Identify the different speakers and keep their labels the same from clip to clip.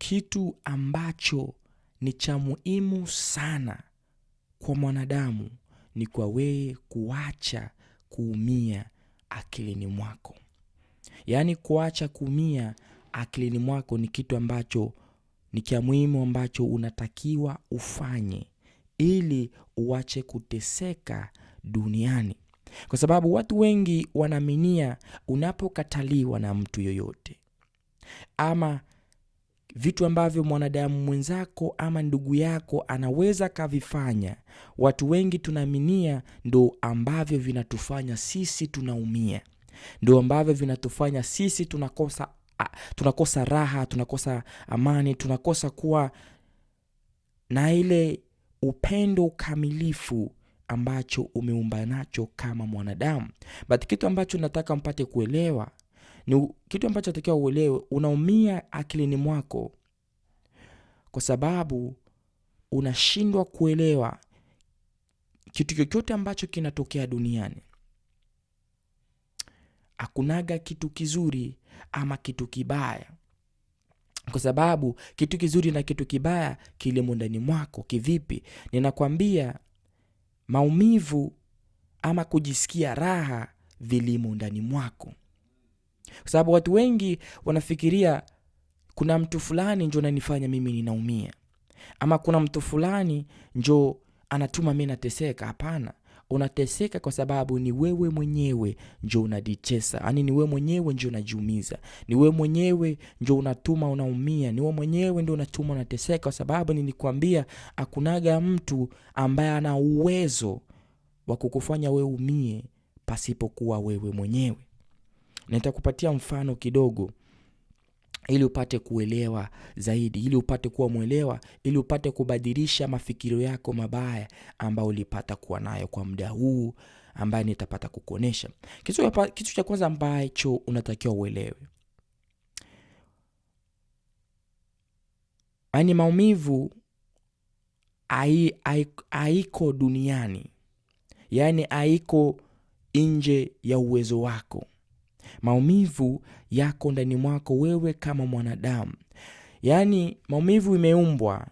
Speaker 1: Kitu ambacho ni cha muhimu sana kwa mwanadamu ni kwa wewe kuacha kuumia akilini mwako. Yaani kuacha kuumia akilini mwako ni kitu ambacho ni cha muhimu ambacho unatakiwa ufanye ili uache kuteseka duniani. Kwa sababu watu wengi wanaaminia unapokataliwa na mtu yoyote ama vitu ambavyo mwanadamu mwenzako ama ndugu yako anaweza kavifanya, watu wengi tunaaminia ndo ambavyo vinatufanya sisi tunaumia, ndo ambavyo vinatufanya sisi tunakosa raha, tunakosa amani, tunakosa kuwa na ile upendo kamilifu ambacho umeumba nacho kama mwanadamu. But kitu ambacho nataka mpate kuelewa ni kitu ambacho natakiwa uelewe, unaumia akilini mwako kwa sababu unashindwa kuelewa kitu chochote ambacho kinatokea duniani. Hakunaga kitu kizuri ama kitu kibaya, kwa sababu kitu kizuri na kitu kibaya kilimo ndani mwako. Kivipi? Ninakwambia maumivu ama kujisikia raha vilimo ndani mwako, kwa sababu watu wengi wanafikiria kuna mtu fulani njo ananifanya mimi ninaumia, ama kuna mtu fulani njo anatuma mimi nateseka. Hapana, unateseka kwa sababu ni wewe mwenyewe njo unajichesa, yaani ni wewe mwenyewe njo unajiumiza, ni wewe mwenyewe njo unatuma unaumia, ni wewe mwenyewe ndio unatuma unateseka, kwa sababu nilikwambia hakunaga mtu ambaye ana uwezo wa kukufanya wewe umie pasipokuwa wewe mwenyewe. Nitakupatia mfano kidogo ili upate kuelewa zaidi, ili upate kuwa mwelewa, ili upate kubadilisha mafikirio yako mabaya ambayo ulipata kuwa nayo kwa muda huu ambaye nitapata kukuonesha. Kitu cha kwanza ambacho unatakiwa uelewe, yaani maumivu haiko duniani, yaani haiko nje ya uwezo wako. Maumivu yako ndani mwako wewe kama mwanadamu. Yaani maumivu imeumbwa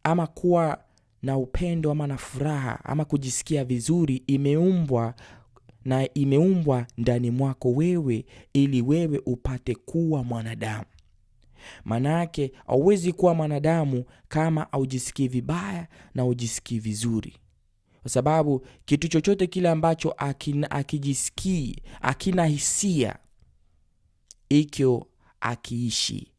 Speaker 1: ama kuwa na upendo ama na furaha ama kujisikia vizuri imeumbwa na imeumbwa ndani mwako wewe ili wewe upate kuwa mwanadamu. Maanake hauwezi kuwa mwanadamu kama haujisikii vibaya na hujisikii vizuri, kwa sababu kitu chochote kile ambacho akijisikii, akina hisia, ikyo akiishi.